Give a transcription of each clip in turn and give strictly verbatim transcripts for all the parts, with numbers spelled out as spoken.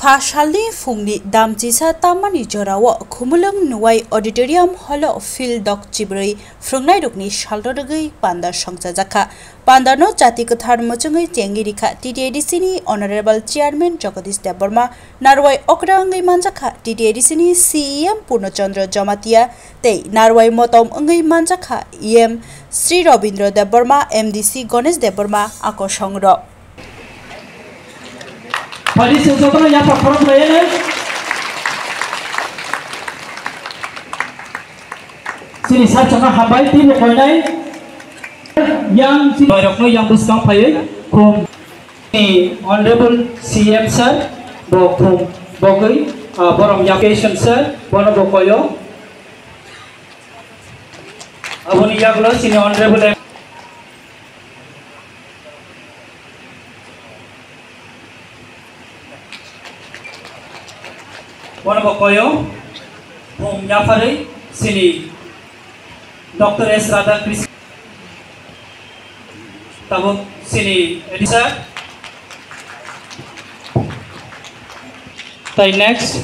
Pha salni phungni damchisa tammani jorao Khumulwng Nuwai Auditorium Hall-o Phil Dok chibrwi phrwngnairokni salno rwgwi panda songchajakha. Pandano chati kwthar muchungwi chengwi rikha T T A D C ni Honorable Chairman Jagadish Debbarma, narwai okra wngwi manjakha T T A D C ni C E M Purno Chandra Jamatia tei narwai motom wngwi manjakha E M Sri Robindra Debbarma, M D C Ganesh Debbarma, akosongrok. Phaidi chwng jotono yapha khorok layano. Chini sachana hambai tini koinai. Yang chini bairokno yang bwskang phaiwi khum. Honorable C M sir, bo khum bogwi, ah, borom yang patient sir, bono bo koyo. Aboni yagulo chini Honorable Bono bo koyo, bum yapharwi sini Doctor S Radhakrishnan, tabuk sini Edisa. Tai next.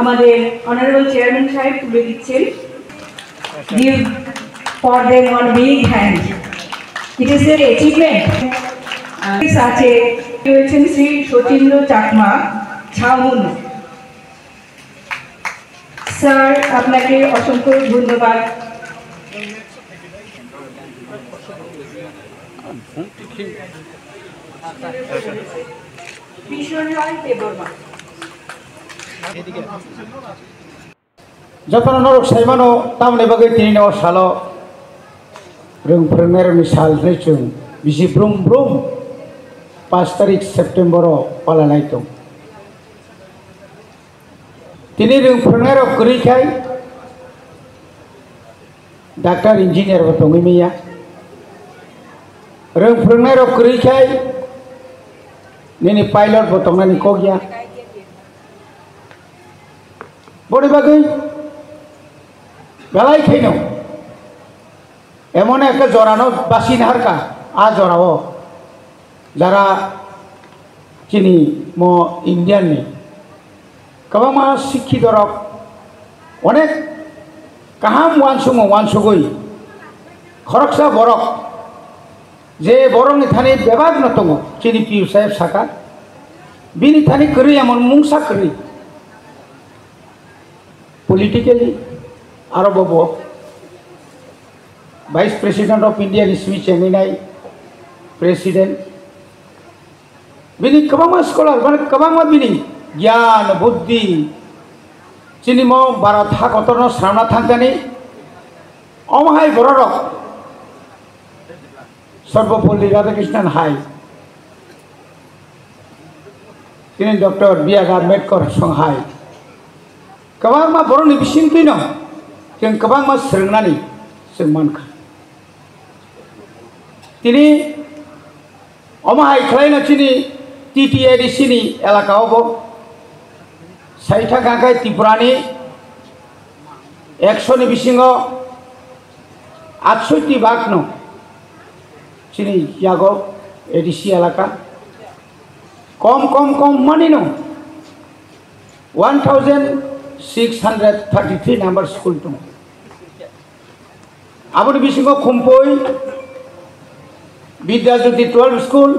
আমাদের honourable chairman সাহেব তুলে দিচ্ছেন। Give for them one big hand. It is their achievement. আহ, আছে, রয়েছেন শ্রী শচীন্দ্র চাকমা, ছাউন। স্যার, আপনাকে অসংখ্য ধন্যবাদ। Jotono norok saimano tamoni bagwi tini o salo rwng phwrwngnairokni sal hinwi chwng bisi brum brum pash tarik September o palanai tong. Tini rwng phwrwngnairok kwrwi khai, doctor, engineer bo tongwi manya. Rwng phwrwngnairok kwrwi khai nini pilot bo tongnani kok ya. Boni bagwi belai khaino emon ekta jorano basi naharkha, a jorao jara chini mo Indian ni kwbangma sikhitorok onek kaham uansukmung uansugwi khoroksa borok je borokni thani bebak no tongo, chini P U saheb saka, bini thani kwrwi emon mungsa kwrwi politically aro bobo Vice President of India ni simi chengwi nai President. Bini kwbangma scholar, mane kwbangma bini gyan, buddhi, chini mo Bharat ha kotorno sramna thangkani, omo hai bororok Sarvapalli Radhakrishnan hai, chini Doctor B R Ambedkar song hai, kwbangma borokni bisingtwino chwng kwbangma swrwngnani chwng mankha. Tini omo hai khlaino chini T T A D C ni elaka o bo saitha kha khe Tripura ni ekso ni bisingo atsotti bhag no chini yago A D C elaka kom kom kom mani no one thousand six hundred thirty three number school tongo. Aboni bisingo Khumpui, Vidya Jyoti twelve school,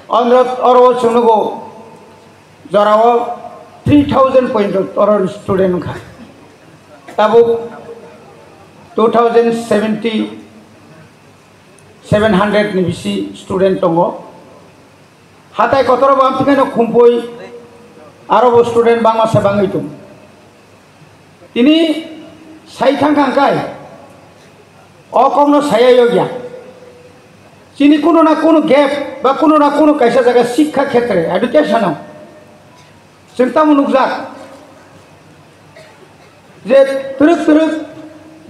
ondro oro chwngnogo jorao three thousand point oro student wngkha. Tabuk two thousand seventy, seven hundred ni bisi student tongo. Hatai kotoro bo amtwino khumpui aro bo student bangma se bangwi tongo. Tini sai thang thang kai o kokno saya yogya. Chini kuno na kuno gap ba kuno na kuno kaisa jaga sikha khetre education o chwng tamo nukjak je twrwk twrwk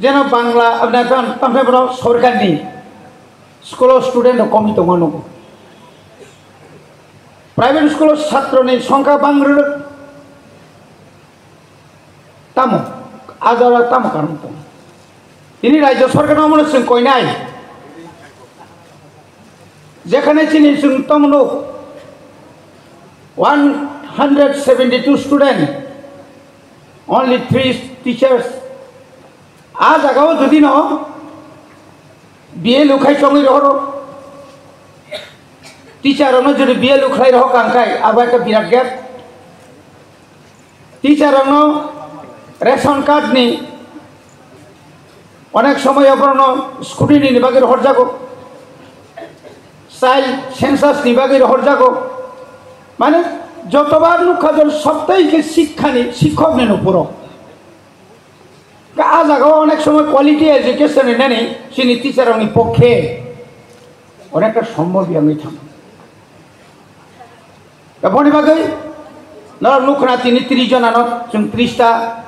jeno Bangla, na, tam, tamphai borok sorkarni school o student rok komi tongma nugo. Private school o satro ni songkha bang rwrwk. Tamo, a jora tamo karon tong. Tini rajyo sorkar no mano chwng koinai. Jekhane chini chwng tongno one hundred seventy-two student, only three teachers. A jagao jodi no B A lukhai chongwi rohoro. Teacher rokno jodi B A lukhlai rohor kangkhai, abo ekta birat gap. Teacher rokno ration card ni onek somoy borokno scrutiny ni bagwi rohorjago, child census ni bagwi rohorjago, mane jotobar nukha jor soptai khe sikhani sikhok ni nupuro. Ka a jaga o onek somoy quality education rinani chini teacher rokni pokhe onekta sombhob wngwi thango. Aboni bagwi norok nukha na tini tris jona no chwng tris ta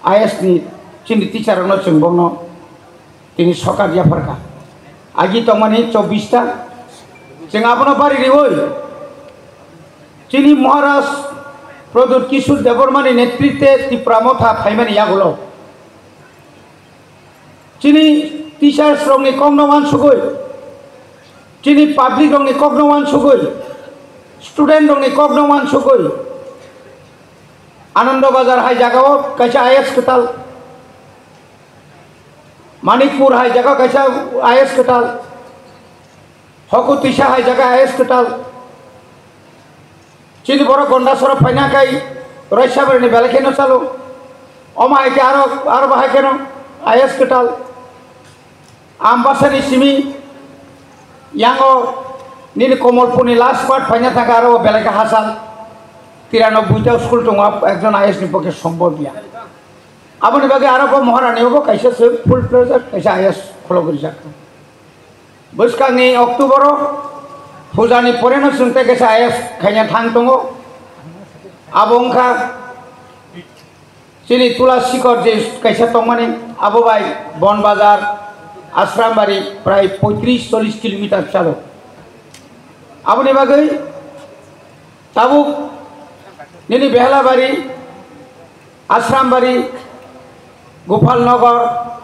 I A S ni chini teacher rokno chwng bono tini sokar yapharkha. Agi tongmani chobbish ta. Chwng abono bari riwi chini Maharaj Pradyut Kishore Debbarma ni netritwe Tipra Motha phaimani yagulo chini teachers rokni kokno wansugwi, chini public rokni kokno wansugwi, student rokni kokno wansugwi, Anando Bazar hai jagao kaisa I A S kwtal, Manikpur hai jagao kaisa I A S kwtal, Hoko twisa hai jaga I A S kwtal. Chini borok Gondasora phaina kai Roisabari ni belai kheno chalo. Omo hai khe aro, aro bahai kheno I A S kwtal. Ambasani simi yango nini Komolpur ni last part phaina thangkha aro belai khe hachal. Tirano buita school tongo, ekjon I A S ni pokhe sombol ya. Aboni bagwi aro bo Maharani obo kaisa se full fledged kaisa I A S khulogwi rijak. Bwskangni October o pujani poreno chwng tei kaisa I A S khaina thang tongo. Abo wngkha chini Tula Sikor je kaisa tongmani, abo bai Bon Bazar, Asrambari prai poitris chollis kilometer chalo. Aboni bagwi tabuk nini Behlabari, Asrambari, Gopal Nagar,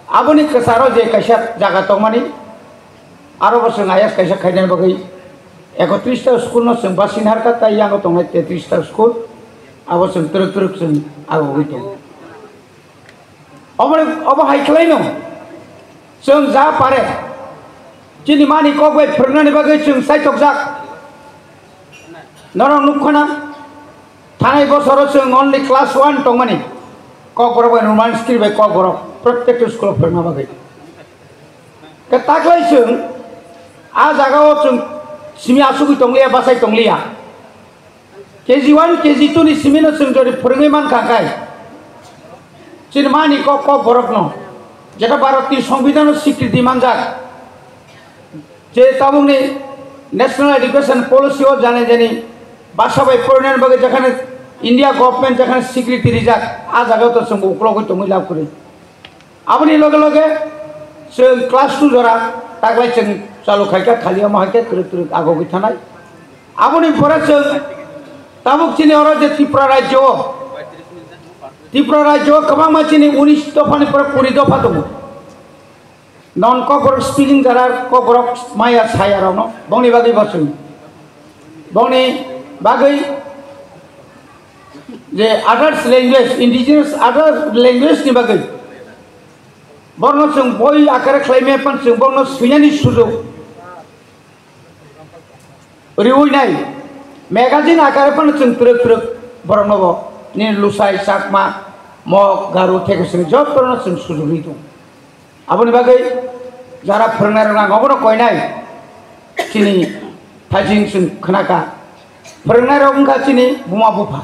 aboni kwcharo je kaisa jaga tongmani, aro bo chwng I A S kaisa khainani bagwi ekotris ta school no chwng basin harkha, tai yango tongnai tetris ta school, abo chwng twrwk twrwk chwng agogwi tongo. Obo, obo hai khlaino chwng ja pare chini mani kok bai phwrwngnani bagwi chwng chaitokjak. Norok nukkhana, thanai bosoro chwng only class one tongmani, Kokborok bai Roman script bai Kokborok protective school o phwrwngna bagwi. Khe taklai chwng a jagao chwng simi asugwi tongliya, bachai tongliya. K G one, K G two ni simi no chwng jodi phwrwngwi mankha khai, chini mani kok, Kokborok no, jeta Bharat ni Songbidan o sikriti manjak, je tabuk ni National Education Policy o jani jani basa bai poroinani bagwi jekhane India government jekhane sikriti rijak, a jaga o to chwng uklogwi tongwi lab kwrwi. Aboni loge loge chwng class two jora taklai chwng chalu khaikha, khali omo hai khe twrwk twrwk agogwi thanai. Aboni pore chwng tabuk chini oro je Tripura rajyo o, Tripura rajyo o kwbangma chini unis dopha ni pore kuri dopha tongo. Non Kokborok speaking jara Kokborok maya saya rokno bongni bagwi bo chwng bongni bagwi je others language, indigenous others language ni bagwi borno chwng boi akare khlaimaya phan chwng borno swinani sujuk riwi nai. Magazine akare phan chwng twrwk twrwk borokno bo nini Lusai, Chakma, Mok, Garo, theke chwng jotono chwng sujugwi tongo. Aboni bagwi jara phwrwngnairok nango, abono koinai chini thaising chwng khnakha. Phwrwngnairok wngkha chini buma bupha,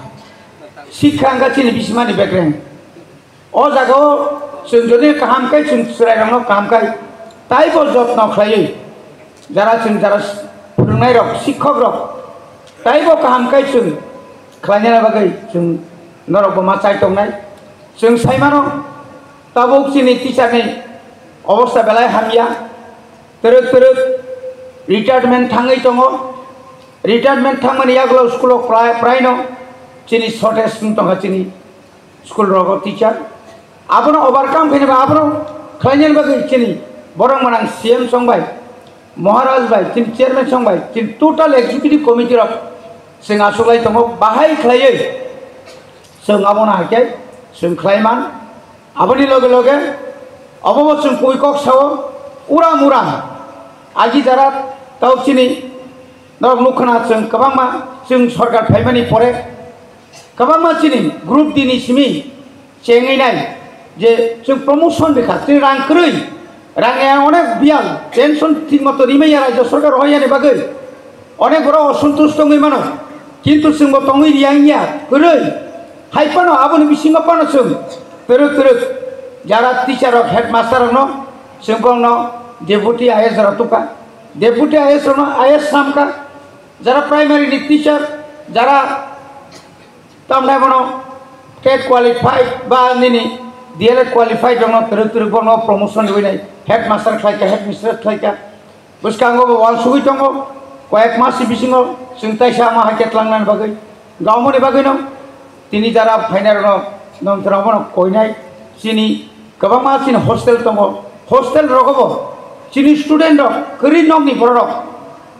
sikha wngkha chini bisimani bekreng. O jagao chwng jodi kaham khe chwng chwrairokno kaham khai, taibo jotno khlaiwi jara chwng jara phwrwngnairok, sikhokrok taibo kaham khai chwng khlainani bagwi chwng norokbo ma chai tongnai. Chwng sai mano, tabuk chini teacher ni obostha belai hamya, twrwk twrwk retirement thangwi tongo. Retirement thangmani yagulo school o prai, praino chini shortage wng tongkha chini school rogo teacher. Abono overcome khaina ba abono khlainani bagwi chini borok manang C M song bai, Maharaj bai, chini chairman song bai, chini total executive committee rok chwng achuklai tongo, bahai khlaiwi chwng abono hai khe chwng khlai man. Aboni loge loge obobo chwng kubui kok sao, uram uram agi jara tau chini norok nukha na chwng kwbangma chwng sorkar phaimani pore kwbangma chini group D ni simi chengwi nai je chwng promotion rikha, chini rang kwrwi, rang ya onek biyal pension thik moto rimaya rajya sorkar hoyani bagwi. Onek borok osantush tongwi mano, kintu chwngbo tongwi riya wngya kwrwi. Hai phano aboni bisingo phano chwng twrwk twrwk jara teacher rok, headmaster rokno chwng bongno deputy I A S rok tukha, deputy I A S rokno I A S samkha, jara primary ni teacher, jara tamnai bono TET qualified ba nini D L Ed qualified rokno twrwk twrwk bono promotion rwinai, headmaster khlaikha, headmistress khlaikha. Bwskango bo uansugwi tongo, koyek mas bisingo chwng taisa ama hai khe tlangnani bagwi. Gaumani bagwino tini jara phainairokno nongthorno bono koinai. Chini kwbangma chini hostel tongo, hostel rogobo chini student rok kwrwi nokni bororok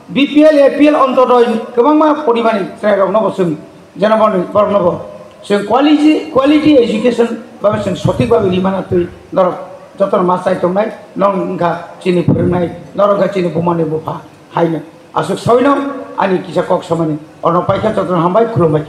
B P L, A P L ontodoi kwbangma porimani chwrairokno bo chwng Jeno bono borokno bo chwng quality, quality education babe chwng sothik babe rimana twi norok jotono ma chai tongnai, nong wngkha chini phwrwngnai, norok wngkha chini bumani bupha. Haino aswk sawino ani kisa kok samani ono paikha, jotono hambai, khulumbai.